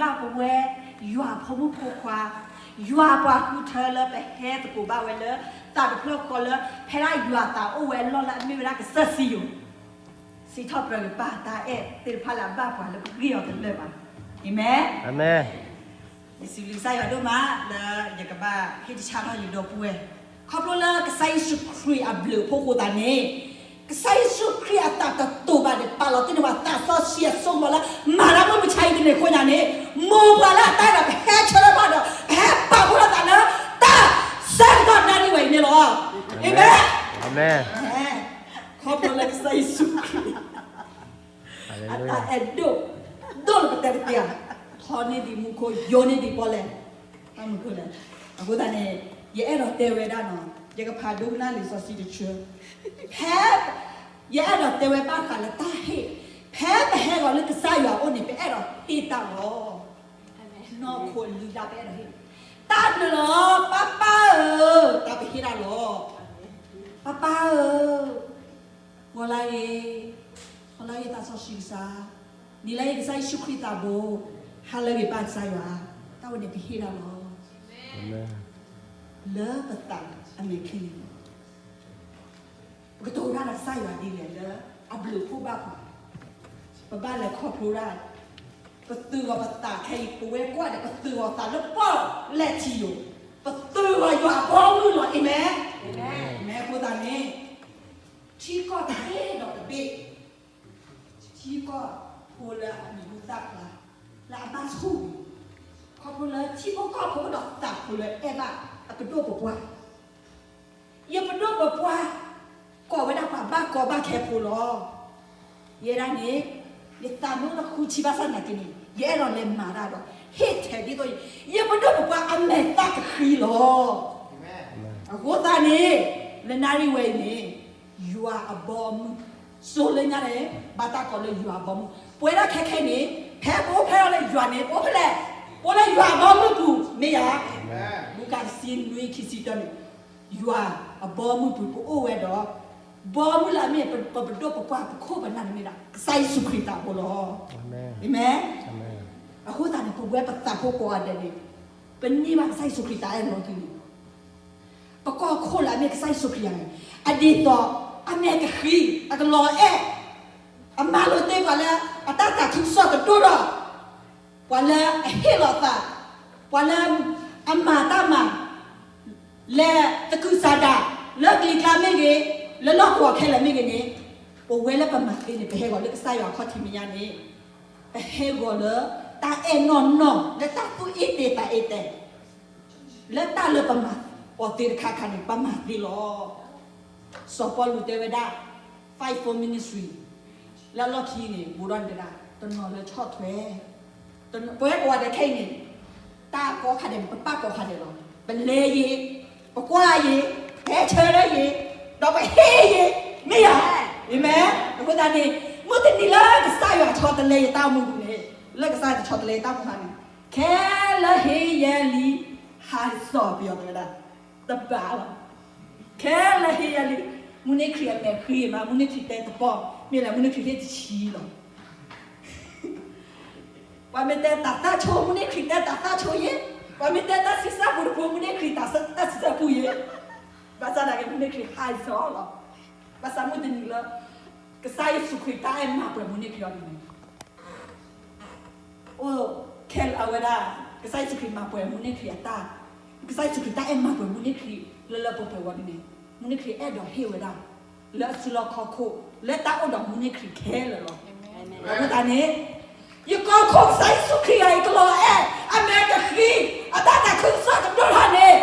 ဘၣ်ပဝဲ ယွၤဖိမုၣ်ဖိခွါ, ယွၤပှၤဃုထၢလၢပဟဲသကိးဘၣ်ဝဲလၢ သးတဖျၢၣ်ဃီလၢ ဖဲဒၣ်ယွၤသးအိၣ်ဝဲအလီၢ်လၢအမ့ၢ်ဝဲဒၣ်ကစၢၢ်စံယိၤ စံးထီၣ်ပတြၢၤက့ၤပၢ်တၢ်အဲၣ်သ့ၣ်တဖၣ်လၢအဘၣ်ပှၤလၢပဂ့ၢ်အီၤတလၢာ်ဘၣ်. အၤမ့ၣ်. ယစံးဘျုးကစၢ်ယွၤဒိၣ်မး လၢယကဘၣ်ဟ့ၣ်တၢ်ဆၢထၢၣ်ယဒီပုၢ်ဝဲၢ်, ခီဖျိလၢကစၢ်ယ့ၣ်ၡူးခရံာ်အဘျုးအဖှိၣ်အဃိသတးန့ၣ်, ကစၢ်ယ့ၣ်ၡူးခရံာ်အသးတတိၤဘၣ်န့ၣ် ပာ်လီၤတ့ၢ်န့ၢ်ပှၤသးစီဆှံအစိကမီၤလၢ မၤတၢ်မုၢ်မဆါအံၤတန့ၢ်အဃိသတးန့ၣ်, မိၢ်ပှၢ်လၢအတၢ်အဲၣ်ဒိးပဟဲဆၢထၢၣ်ဘၣ်ဒီး ပဟဲပာ်ဖှိၣ်ထီၣ်သးလၢ တၢ်ဆၢကတီၢ်နၣ်ရံၣ်ဝဲအံၤန့ၣ်လီၤ. အၤမ့ၣ်. ခီဖျိလၢကစၢ်ယ့ၣ်ၡူးခရံာ် အတၢ်အဲၣ်ဒိၣ်, ဒိၣ်လၢပတဲတသ့ဧါ, ထီန့ၢ်ဒံးမူခိၣ်, ယိာ်န့ၢ်ဒံးပီၣ်လဲၣ်, အမုၢ်ခိၣ်လဲၣ်. အဃိသတးန့ၣ်, ယအဲၣ်ဒိးတဲဝဲဒၣ်နီၤ, ယကဖးဒိကနၣ်လံာ်စီဆှံတဆၢ, ဖဲ ယအဲၣ်ဒိးတဲဝဲဘၣ်ဃးလၢတၢ်ဟ့ၣ်, ဖဲပဟဲဂီၤလၢကစၢ်ယွၤအအိၣ်န့ၣ် ပအဲၣ်ဒိးဟ့ၣ်တၢ်လီၤ. နီၢ်ခိအလုၢ်လၢ်ပအဲၣ်ဒိးဟ့ၣ်, တၢ်ဘျုးလီၤ, ပၢ်ပၢ်ဧၢ, တၢ်ပဟ့ၣ်တၢ်လီၤ. ပၢ်ပၢ်ဧၢ, ဂီၤလၢဂ့ၤ, ဂီၤလၢဂ့ၤသးစီဆှံကစၢ်, နံၤလၢဂ့ၤကစၢ်ယ့ၣ်ၡူးခရံာ်သးဘိ, ဟါလၢဂ့ၤပၢ်ကစၢ်ယွၤ, တၢ်ဝဲန့ၣ်ပဟ့ၣ်တၢ်လီၤ. လၢပသးအမဲာ်ချံန့ၣ်လီၤ. ပကတိၤတၢ်ဒီးကစၢ်ယွၤဒ်လဲၣ်လၢ အဘျုးအဖှိၣ်ဘၣ်ပှၤ, ပဘၣ်လဲၤခီဖျိတၢ်, ပသုးဂီၤပသးခဲအံၤ ပဝဲကွၢ်ဒီး ပသုးဂီၤသးလၢပီၣ်လဲၣ်ထံယိာ်, ပသုးဂီၤယွၤအဘီအမုၢ်လီၤ. အၤမ့ၣ်. အၤမ့ၣ်. အဃိသတးန့ၣ်, ထံကီၢ်တဘ့ၣ်ဒီးတဘ့ၣ်, ထံကီၢ်ဖိလၢအမံၤဟူသၣ်ဖျါ, လၢအဘၣ်ဆိၣ်ဂ့ၤ, ခီဖျိလၢထံဖိကီၢ်ဖိကဒီးသးဖိလၢအဲၣ်ဘၣ်အပဒိၣ်ပပှၢ်, ယပဒိၣ်ပပှၢ် ကိးဝဲဒၣ်ပှၤဘၣ်ကီဘၣ်ခဲဖိလီၤ. ယဲဒၣ်န့ၣ်, ယသးမ့ၢ်အိၣ်လၢဃုဆံဘၣ်ဆၣ်သနာ်က့န့ၣ် ယအဲၣ်ဒိးလဲၤမၤတၢ်ဒီး ဟ့ၣ်ထဲဒ်သိး ယပဒိၣ်ပပှၢ်အမဲာ်သၣ်ကဃံလီၤ. အဃိသတးန့ၣ်, လၢနၣ်ရံၣ်ဝဲအံၤန့ၣ်, ယွၤအဘီအမုၢ် စိၤလၢညါန့ၣ် ဘၣ်တၢ်ကိးလၢယွၤအဘီအမုၢ်, ပဝဲဒၣ်ခဲခဲအံၤန့ၣ် ဖဲပအိၣ်ဖျဲၣ်ထီၣ်လၢယွၤန့ၣ် ပအိၣ်ဖဲလဲၣ်, ပအိၣ်လၢယွၤအဘီအမုၢ်ပူၤ မ့ၢ်ဧါ. လူၤကၣ်တဆံနွံခံဆံတၢန့ၣ်, ယွၤအဘီအမုၢ်ပူၤပအိၣ်ဝဲဒီး ဘီအမုၢ်လၢအမ့ၢ်ပပဒိၣ်ပပှၢ်ပခိၣ်ပနၢ်န့ၣ်မ့ၢ်ဒၣ် ကစၢ်ယ့ၣ်ၡူးခရံာ်သးဘိလီၤ. အၤမ့ၣ်. အဃိသတးန့ၣ် ပဝဲပသးဖိကိးဂၤဒဲးန့ၣ်, ပန့ၢ်ဘၣ်ကစၢ်ယ့ၣ်ၡူးခရံာ်တၢ်အဲၣ်လီၤတံၢ်န့ၣ်, ပကီၢ်ခိၣ်လၢအမ့ၢ်ကစၢ်ယ့ၣ်ၡူးခရံာ်အံၤန့ၣ်, အဒ်သိး အမဲာ်ကဃံ, အကလီၤအဲၣ်, အမၤလိာ်တ့ၢ်ပှၤလၢ အတၢ်သးခုကစီၣ်ကဒိၣ်ထီၣ်, ပှၤလၢအဟ့ၣ်လီၤသး, ပှၤလၢအမၤတၢ်မၤ လၢသကုၤဆးဒး, လၢကလံၤကျါမ့ၢ်ဂ့ၤ, လၢလီၢ်ကဝီၤခဲလၢာ်မ့ၢ်ဂ့ၤန့ၣ်, ပဝဲလၢပမၤသ့န့ၣ် ပဟဲဂီၤလၢကစၢ်ယွၤအခီၣ်ထံးမဲာ်ညါန့ၣ်, ပဟဲဂီၤလၢတၢ်အဲၣ်နီၢ်နီၢ် လၢတၢ်သူၣ်အ့ၣ်တ့ၢ်သးအ့ၣ်တ့ၢ် လၢတၢ်လၢပမၤအီၤသ့တခါခါန့ၣ် ပမၤသ့လီၤ. စီၤပီလူးတဲဝဲဒၣ် fivefold ministry လၢအလီၢ်ခံန့ၣ် ဘူးဒီးန့ၣ်တဒၣ် တနီၤလၢဆီၣ်ထွဲ, ပဝဲကိးဂၤဒဲးခဲအံၤန့ၣ် တၢ်ကိးခါဒဲးန့ၣ် ပပာ်ကိးခါဒဲးလီၤ. ပလဲၤယံၤ, ပကွၢ်ယံၤ, ပဟဲဆၢထၢၣ်ယံၤ, ဒီးပဟ့ၣ်ယံၤ, မ့ၢ်ဧါ. အၤမ့ၣ်. အဃိသတးန့ၣ် မုၢ်တနံၤလၢကစၢ်ယွၤဆီတလဲယတၢ်အိၣ်မူပူၤန့ၣ်, လၢကစၢ်ယွၤဆီတလဲယတၢ်အိၣ်မူပူၤန့ၣ်, ခဲလၢာ်ဟ့ၣ်ယဲလံ ဟးစီၤပယီၤတဲဝဲဒၣ် တဘၣ်လီၤ. ခဲလၢာ်ဟ့ၣ်ယဲလံ, မုၢ်န့ၢ်ခရံာ်အမဲာ်ဃံမး, မုၢ်န့ၢ်ခရံာ်တဲတပီၢ်, မ့ၢ်လၢမုၢ်န့ၢ်ခရံာ်ဟ့ၣ်တဆံလီၤ. ပှၤမ့ၢ်တဲတၢ်သၣ်ဆိ, မုၢ်န့ၢ်ခရံာ်တဲတၢ်သၣ်ဆိယ့, ပှၤမ့ၢ်တဲတၢ်ဆံးစၢ်ပူၤတပူၤ, မုၢ်န့ၢ်ခရံာ်တၢ်ဆံးစၢ်ပူၤယ့, ဘၣ်ဆၣ်သနာ်က့ မုၢ်န့ၢ်ခရံာ်ဟးစီၤလီၤ. ဘၣ်ဆၣ်မုၢ်တနံၤလၢ ကစၢ်ယ့ၣ်ၡူးခရံာ်တၢ်အဲၣ်မၤပှဲၤမုၢ်န့ၢ်ခရံာ်အီၤန့ၣ် အိၣ်ခဲလၢာ်ဝဲဒၣ်, ကစၢ်ယ့ၣ်ၡူးခရံာ်မၤပှဲၤမုၢ်န့ၢ်ခရံာ်အတၢ်, ကစၢ်ယ့ၣ်ၡူးခရံာ်တၢ်အဲၣ်မၤပှဲၤမုၢ်န့ၢ်ခရံာ်လၢလၢပှဲၤပှဲၤဝဲဒ်န့ၣ်, မုၢ်န့ၢ်ခရံာ်အဲၣ်ဒိးဟ့ၣ်ဝဲဒၣ် လၢအစုလီၢ်ခီၣ်ခိၣ် လၢတၢ်အိၣ်ဒီးမုၢ်န့ၢ်ခရံာ်ခဲလၢာ်လီၤ. အဃိသတးန့ၣ် ယကီၢ်ခိၣ်ကစၢ်ယ့ၣ်ၡူးခရံာ်အံၤ ကလီၤအဲၣ်, အမဲာ်ကဃံ, အတၢ်သးခုကစီၣ်ကဒိၣ်ထီၣ်န့ၣ်,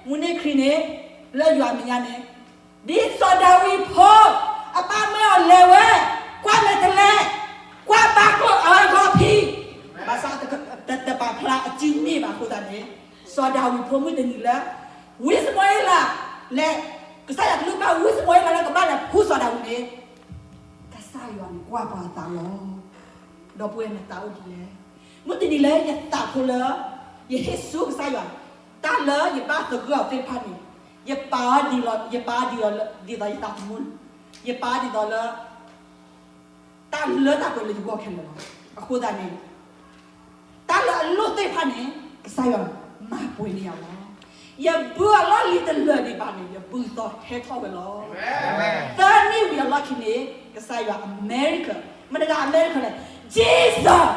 မုၢ်န့ၢ်ခရံာ်န့ၣ် လၢယွၤမဲာ်ညါန့ၣ် ဒ်စီၤဒၤဝံးဖိ အပၢ်မၢအီၤလဲၤဝဲ, ကွၢ်မဲာ်တဲးလဲး, ကွၢ်ဘါကျိာ်အဂီၤဖံး, ဘၣ်ဆၣ်တပာ်ဖျါအစုန့ၢ်ဘၣ်အဃိသတးန့ၣ်, စီၤဒၤဝံးဖိမုၢ်တနံၤလၢ ဝံၡမူၤအ့လးလဲၤ, ကစၢ်ယွၤကလုၢ်ဘၣ်ဝံၡမူၤအ့လးလၢကဘၣ်လဲၤဖှူစီၤဒၤဝံးန့ၣ်, ကစၢ်ယွၤန့ၣ်ကွၢ်ပှၤအသးလီၤ. ဒီပုၢ်ဝဲၢ်နသးအိၣ်ဒ်လဲၣ်. မုၢ်တနံၤလၢယသးဖိလၢ ယဟ့ၣ်ဆူကစၢ်ယွၤ, တၢ်လၢယဘၣ်သဂၢၢ်အီၤသ့ၣ်တဖၣ်န့ၣ်, ယပာ်အီၤဒ်လီၤ, ယပာ်အီၤဒ်သိး ဒ်သိးယသးသမူ, ယပာ်အီၤဒ်သိးလၢ တၢ်လၢတၢ်ပှဲၤလၢယဂီၢ်ခဲလၢာ်လီၤ. အဃိသတးန့ၣ်, တၢ်လၢ သ့ၣ်တဖၣ်န့ၣ် ကစၢ်ယွၤမၤပှဲၤန့ၢ်ယၤလီၤ. ယဘုအလီၢ်လံၤတလၢာ်ဒံးဘၣ်န့ၣ် ယဘုသီဟဲထီၣ်ဝဲလီၤ. သၢနံၣ်ဝံၤအလီၢ်ခံန့ၣ် ကစၢ်ယွၤ America, မတၤတဂၤ America လဲၣ်, Jesus,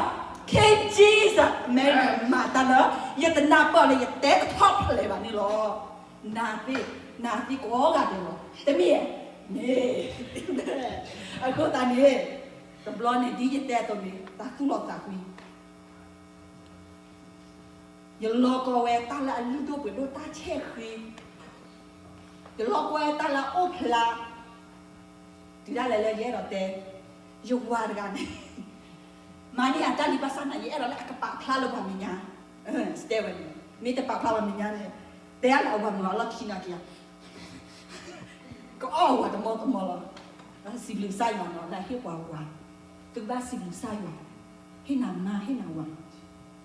King Jesus America မၤတၢ်လၢ ယတနၢ်ပၢၢ်လၢယတဲတထီၣ်ဖျဲးဘၣ်န့ၣ်လီၤ. နၤသ့ၣ်, နၤသ့ၣ်ကိးဂၤဒဲးလီၤ. တမ့ၢ်ဧါ, မ့ၢ်, အဃိသတးန့ၣ် တဘျီန့ၣ် ဒ်ယတဲအသိးန့ၣ် တၢ်သူၣ်လီၤသးကွံ ယလီၤကီဝဲတၢ်လၢအလုၢ်ဒိၣ်ပှ့ၤဒိၣ်တၢ်ဆဲၣ်ဃ့, ယလီၤကီဝဲတၢ်လၢအအိၣ်ဖျါ, တုၤဒၣ်လဲာ်လၢယအဲၣ်ဒိးတဲ, ယဝၤတဂၤန့ၣ် မၤန့ၢ်အတၢ်လံဘၣ်ဆၣ်န့ၣ် ယအဲၣ်ဒိးလၢအကပာ်ဖျါလၢပှၤမဲာ်ညါ, တဲဝဲန့ၣ် မ့ၢ်တပာ်ဖျါပှၤမဲာ်ညါန့ၣ်, တဲအါလၢအဝၤမုာ်အလီၢ်ခံနာ်က့ၤဧါ ကအီၣ်အဝၤတမီတမီလီၤ. စံးဘျုးကစၢ်ယွၤနီၤ လၢအဟ့ၣ်ပှၤဝၤ, သုကဘၣ်စံးဘျုးကစၢ်ယွၤ, ဟ့ၣ်နၤမါ ဟ့ၣ်နၤဝၤ.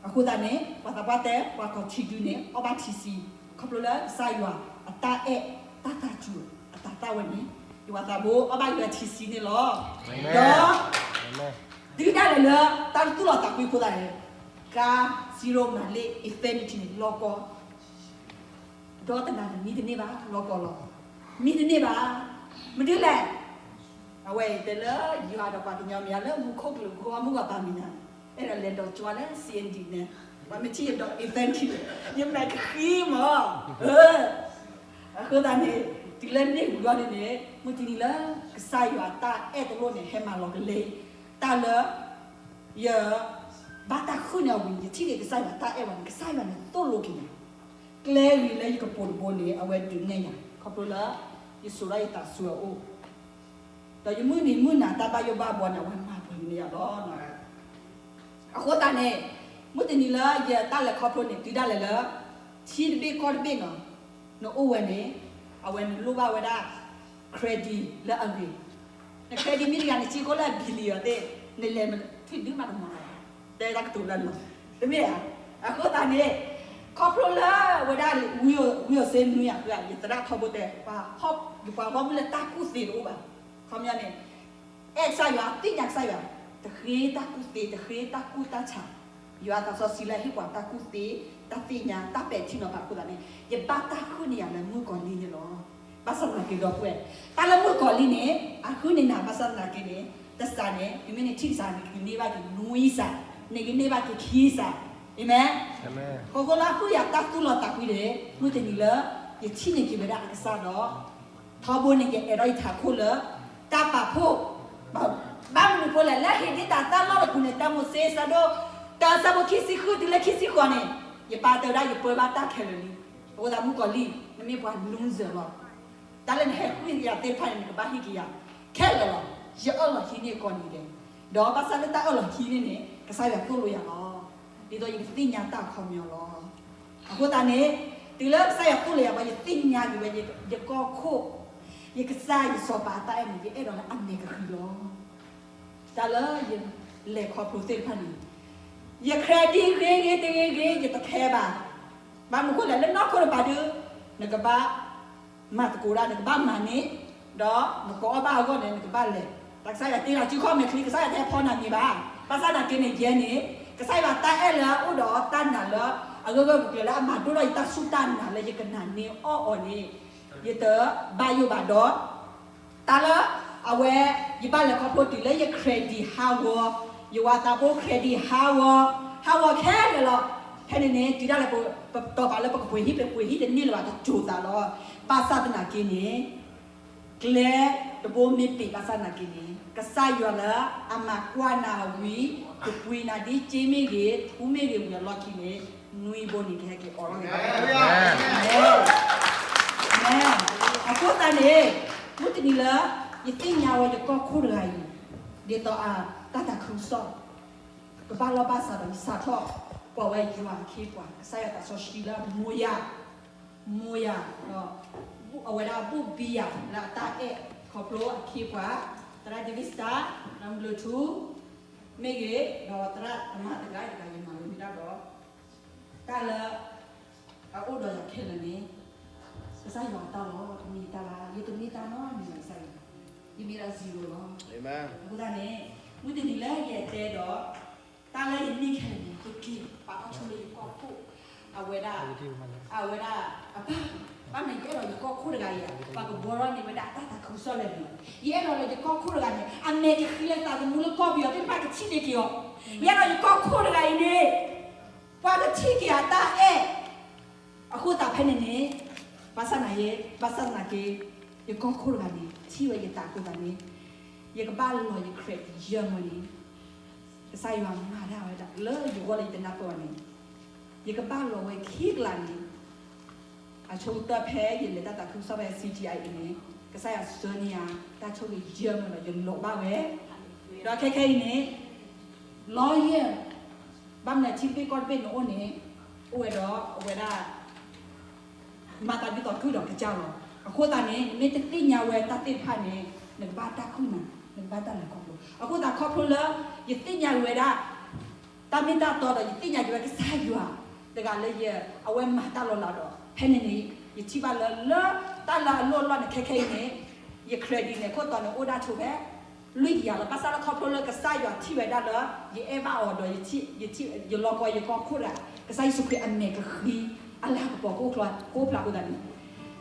အဃိသတးန့ၣ် ပှၤသးပှၢ်တဲ ပှၤကီၢ်ထံဒုန့ၣ် အီၣ်ဘၣ်ထံဆံ, ခီဖျိလၢကစၢ်ယွၤအတၢ်အဲၣ် တၢ်သးစူၤ အတၢ်သၣ်ဝဲန့ၣ်, ယဝၤသးဘိ အီၣ်ဘၣ်ယွၤထံဆံန့ၣ်လီၤ. ဒီး တုၤဒၣ်လဲာ်လၢ တၢ်သူၣ်လီၤသးကွံအဃိသတးန့ၣ်, ကါ zero မၤလ့ infinity န့ၣ် လီၤကီ ဒီတနၤန့ၣ်မံတန့ၢ်ဘၣ် လီၤကီလီၤ. မံတန့ၢ်ဘၣ်. မနုၤလဲၣ်. အဝဲအံၤတဲလၢယွၤဒီးပှၤကညီမဲာ်ညါလၢမူခိၣ်ကလူးဂီၢ်မုၢ်ဂီၢ်ပၤမဲာ်ညါ, အဲၣ်ဒိးလဲၤဒိးကွၢ်လၢ C N D န့ၣ်, ပှၤမ့ၢ်ထံၣ်ယဒိး event ယမဲာ်ကဃံမး. အဃိသတးန့ၣ် တုၤလၢန့ၣ်ဝံၤအီၤန့ၣ်န့ၣ် မုၢ်တနံၤလၢ ကစၢ်ယွၤတၢ်အဲၣ်တလိၣ်န့ၣ် ဟဲမၤလီၤကလဲ, တၢ်လၢ ယ ဘၣ်တၢ်ဃုန့ၢ်အဝံၤ ယထံၣ်က့ၤကစၢ်ယွၤတၢ်အဲၣ်ဝဲန့ၣ် ကစၢ်ယွၤန့ၣ်သိၣ်လိက့ၤယၤ, ကျဲဂ့ၤလၢယကပိာ်တဘိန့ၣ် အဝဲဒုးနဲၣ်ယၤ ခီဖျိလၢ ယစိာ်ထီၣ်ယသးဆူအအိၣ်, ဒီးယမုၢ်နံၤမုၢ်နၤတၢ်ဘၣ်ယိၣ်ဘၣ်ဘှီန့ၣ် အဝဲမၤပှဲၤန့ၢ်ယၤလီၤ. အဃိသတးန့ၣ် မုၢ်တနံၤလၢယတၢ်လဲၤခီဖျိန့ၣ် တုၤဒၣ်လဲာ်လၢ ထံတဘ့ၣ်ကီၢ်တဘ့ၣ်နီၤ, နအိၣ်ဝဲန့ၣ် အဝဲနလိၣ်ဘၣ်ဝဲဒၣ် credit လၢအဂ့ၤ, န credit မ့ၢ်တဂၤ နစ့ကိၣ်လၢအ billion သ့ၣ်, နလဲၤထွံၣ်ဒုမးတမီၤလီၤ, တဲတၢ်ကတိၤလၢလီၤ, တမ့ၢ်ဧါ. အဃိသတးန့ၣ် ခီဖျိလၢဝဲဒၣ် ဝံၤအိၣ်စ့နွံယၤဃုဧါ ယသရၣ်ထီဘိတဲ ပှၤဟီၣ် ယပှၤဂီၢ်မုၢ်လၢတၢ်ကူၣ်သ့တအိၣ်ဘၣ်, ခီပညီန့ၣ် အဲၣ်ကစၢ်ယွၤ သ့ၣ်ညါကစၢ်ယွၤ, တဃ့တၢ်ကူၣ်သ့ တဃ့တၢ်ကူၣ်တၢ်ဆး, ယွၤသးစီဆှံလၢဟ့ၣ်ပှၤတၢ်ကူၣ်သ့, တၢ်သ့ၣ်ညါ, တၢ်ပဲာ်ထံနီၤဖးအဃိသတးန့ၣ် ယဘၣ်တၢ်ဃုန့ၢ်ယၤလၢမုၣ်ကီၤလံၢ်န့ၣ်လီၤ. ဘၣ်ဆၣ်သနာ်က့ဒီပုၢ်ဝဲၢ်, တၢ်လၢမုၣ်ကီၤလံၢ်န့ၣ် အဃုန့ၢ်နၤဘၣ်ဆၣ်သနာ်က့န့ၣ် တစးန့ၣ် တုၤမ့ၢ်နထံၣ်ကစၢ်န့ၣ် နကန့ၢ်ဘၣ်က့ၤနွံစး, နကန့ၢ်ဘၣ်က့ၤခံစး, အၤမ့ၣ်. ဃိဃိလၢအဃုယၤတၢ်သူၣ်လီၤသးကွံန့ၣ် မုၢ်တနံၤလၢ ယထံၣ်န့ၢ်က့ၤဝဲဒၣ်အကစၢ်ဒီး ထီဘိန့ၣ် ယအဲၣ်ဒိးယထးခိၣ်လၢ တၢ်ပာ်ဖှိၣ်, ဘၣ်မနုၤဃိလဲၣ်, လၢဟ့ၣ်ဒ့တၢ်သၣ်လီၢ်တပူၤန့ၣ် တၢမိၤၡ့ ဆၢဒိၣ်တၢ ဆၢဖိခံဆံဃုတုၤလၢခံဆံဃိးန့ၣ်, ယပာ်တၢ်ဝဲဒၣ် ယပၢဘၣ်တၢ်ခဲလၢာ်လံ. အဃိသတးမုၣ်ကီၤလံၢ် နမ့ၢ်ပှၤ loser လီၤ. တၢ်လၢနဟဲဃုယၤသ့ၣ်တဖၣ်န့ၣ် နကဘၣ်ဟ့ၣ်က့ၤယၤခဲလၢာ်လီၤ. ယအၢၣ်လီၤဟံးန့ၢ်ကိးနံၤဒဲး, ဒီးဘၣ်ဆၣ်လၢတၢ်အၢၣ်လီၤဟံးန့ၢ်န့ၣ် ကစၢ်ယွၤသိၣ်လိယၤလီၤ. ဒ်သိးယကသ့ၣ်ညါတၢ်အခီပညီလီၤ. အဃိသတးန့ၣ် တုၤလၢကစၢ်ယွၤသိၣ်လိယၤ ဘၣ်ယသ့ၣ်ညါက့ၤဝဲ ယကီၢ်ခိၣ်, ယကစၢ်ယစီၤပၤအတၢ်အဲၣ်န့ၣ် ယအဲၣ်ဒိးလၢအမဲာ်ကဃံလီၤ. တၢ်လၢယလဲၤခီဖျိသ့ၣ်တဖၣ်န့ၣ် ယ credit ဂ့ၤဂ့ၤတဂ့ၤဂ့ၤ ယတ care ဘၣ်. ဘၣ်မနုၤဃိလဲၣ်, လၢနီၢ်ခိတပၤဒု နကဘၣ်မၤသကိးတၢ်, နကဘၣ်မၤန့ၢ်, ဒီးနကအီၣ်ဘၣ်အဂီၢ်န့ၣ် နကဘၣ်လဲၤ. တၢ်ကစၢ်ယွၤတ့လီၤစုခီၣ်မဲာ်ချံ, ကစၢ်ယွၤတဟဲဖီနၤန့ၣ်ဘၣ်. ဘၣ်ဆၣ်သနာ်က့န့ၣ် ယဲန့ၣ် ကစၢ်ယွၤတၢ်အဲၣ်လၢအအိၣ်ဒီးတၢ်နာ်လၢ အဂၢၢ်ဂၢၢ်ကျၢၤကျၢၤလၢအမၤဒိၣ်ထီၣ်ယတၢ်စူၢ်တၢ်နာ်လၢယကနာ်န့ၢ်အီၣ်အီၤန့ၣ် ယတဘၣ်ယိၣ်ဘၣ်ဒီး တၢ်လၢအဝဲ ယဘၣ်လဲၤခီဖျိတုၤလၢယ credit ဟးဂီၤ, ယဝၤသးဖိ credit ဟးဂီၤ, ဟးဂီၤခဲလၢာ်လီၤ. ဖဲန့ၣ်န့ၣ် တုၤဒၣ်လဲာ်ပတီၤပာ်လၢပကပှ့ၤဟံၣ် ပပှ့ၤဟံၣ်တန့ၢ်လၢၤဘၣ် တစိၤသးလီၤ. ဘၣ်ဆၣ်သနာ်က့န့ၣ် ကျဲတဘိမ့ၢ်ပ့ၤဘၣ်ဆၣ်သနာ်က့န့ၣ် ကစၢ်ယွၤလၢအမၤကွၢ်နၤဝံၤ ကပှ့ၤနၤဒ်စ့မ့ၢ်ဂ့ၤ ထူမ့ၢ်ဂ့ၤဝံၤအလီၢ်ခံန့ၣ် နွံဘိန့ၣ်ကဟဲက့ၤအိးထီၣ်က့ၤ အဃိသတးန့ၣ် မုၢ်တနံၤလၢ ယသ့ၣ်ညါဝဲယကီၢ်ခိၣ်တဂၤအံၤ ဒ်သိးအတၢ်သးခုကစီၣ် ကဘၣ်လီၢ်ဘၣ်စးဒီး ယစးထီၣ် ကွၢ်ဝဲယွၤအခ့အပှၤ ကစၢ်ယွၤသးစီဆှံလၢမိၢ်ယၤ မိၢ်ယၤ ဒီး အဝဲဒၣ်ဘူၣ်ဘံယၤလၢအတၢ်အဲၣ်ခီဖျိအခ့အပှၤ သရၣ်ဒ့းဝံးစတၢ် ဒီးဘျုးထူ မ့ၢ်ဂ့ၤ ဒီးသရၣ်သမါတဂၤအံၤတဂၤ ယမၤလိမ့ၢ်ဒၣ်ဒီး တၢ်လၢ အအိၣ်ဒီးယၤခဲလၢာ်န့ၣ် ကစၢ်ယွၤအတၢ်လီၤ. တမ့ၢ်တၢ်ဘၣ်, ယတမ့ၢ်တၢ်နီတမံၤဘၣ် ကစၢ်ယွၤ, ယမ့ၢ်ဒၣ် zero လီၤ. အဃိသတးန့ၣ် မုၢ်တနံၤလၢယတဲဒီး တၢ်လၢယန့ၢ်ခဲလၢာ်န့ၣ် ယက့ၤပာ်အီၣ်ဆိလၢယ အဝဲဒၣ်, အဝဲဒၣ်အပၢ်, ဘၣ်မနုၤယအဲၣ်ဒိးယကီၢ်ခိၣ်တဂၤအံၤ, ပှၤကဘှီထီၣ်န့ၢ်ဝဲဒၣ်တၢ်သးခုကစီၣ်လၢာ်န့ၣ်, ယအဲၣ်ဒိးလၢယကီၢ်ခိၣ်တဂၤန့ၣ် အမဲာ်ကဃံလၢသးသမူလၢကီၢ်ပယီၤသ့ၣ်တဖၣ်ကထံၣ်န့ၢ်က့ၤအီၤ, ယအဲၣ်ဒိးယကီၢ်ခိၣ်တဂၤအံၤန့ၣ် ပှၤကထံၣ်က့ၤအတၢ်အဲၣ်. အဃိသတးဖဲန့ၣ်န့ၣ်, ဘၣ်ဆၣ်သနာ်က့, ဘၣ်ဆၣ်သနာ်က့, ယကီၢ်ခိၣ်တဂၤန့ၣ် ထံၣ်ဝဲယသးအဃိသတးန့ၣ်, ယကဘၣ်လီၤယ credit ယဲၢ်မၢန့ၣ်, ကစၢ်ယွၤမၤတၢ်ဝဲဒၣ်လၢယဂီၢ်လၢယတနၢ်ပၢၢ်ဘၣ်န့ၣ်, ယကဘၣ်လီၤဝဲခံကလးန့ၣ်, အဆိကတၢၢ်ဖဲယလဲၤတၢ်သးခုကစီၣ်ဖဲ C G I အံၤန့ၣ်, ကစၢ်ယွၤဆှၢန့ၢ်ယၤ တၢ်ဆိၣ်ဂ့ၤယဲၢ်မၢဒီးယလီၤဘၣ်ဝဲ, ဒီးခဲခဲအံၤန့ၣ်, lawyer, ဘၣ်မနုၤထံတဘ့ၣ်ကီၢ်တဘ့ၣ်နအိၣ်န့ၣ်, အိၣ်ဝဲဒီးအဝဲဒၣ် မၤသးဒ်သိးကုၢ်ဒီးကစၢ်လီၤ. အဃိသတးန့ၣ် နမ့ၢ်တသ့ၣ်ညါဝဲတၢ်သ့ၣ်တဖၣ်န့ၣ်, နကဘၣ်တၢ်ခုၣ်နၤ, နကဘၣ်တၢ်လဲၤခီဖျိ. အဃိသတးခီဖျိလၢ ယသ့ၣ်ညါဝဲဒၣ် တၢ်မ့ၢ်တၢ်တီဒီး ယသ့ၣ်ညါက့ၤဝဲကစၢ်ယွၤ တဂၤလၢယ အဝဲမၤတၢ်လီၤလးဒီး ဖဲန့ၣ်န့ၣ် ယထံၣ်ဘၣ်လၢ လၢတၢ်လၢအလိၣ်အလီၢ်န့ၣ် ခဲခဲအံၤန့ၣ် ယ credit န့ၣ် ခိၣ်တီန့ၣ် အိၣ်ဒၣ်ဆိဖဲ လွံၢ်ကယၤလီၤ. ဘၣ်ဆၣ်လၢခီဖျိလၢကစၢ်ယွၤထံၣ်ဝဲဒၣ်လၢ ယအဲၣ်ဘၣ်အီၤဒီး ယလီၤကီယကီၢ်ခိၣ်တဂၤ, ကစၢ်ယ့ၣ်ၡူးခရံာ်အမဲာ်ကဃံ အလၤကပီၤကအိၣ်ဖျါအဃိသတးန့ၣ်,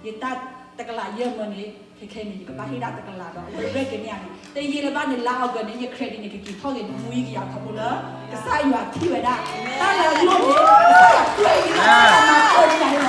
ယတၢ်တကလးယဲၢ်မၢန့ၣ် ခဲခဲအံၤန့ၣ် ယကဘၣ်ဟ့ၣ်ဒၣ်တကလးဒီး အဝဲရဲၣ်က့ၤန့ၢ်ယၤန့ၣ် တယံာ်လၢၤဘၣ်န့ၣ် လါအီကူးန့ၣ် ယ credit န့ၣ် ကက့ၤထီၣ်က့ၤနွံကယၤခီဖျိလၢ ကစၢ်ယွၤထံၣ်ဝဲဒၣ် တၢ်လၢအလိၣ်န့ၣ် ကစၢ်ယွၤကွဲးက့ၤန့ၢ်ယၤန့ၣ်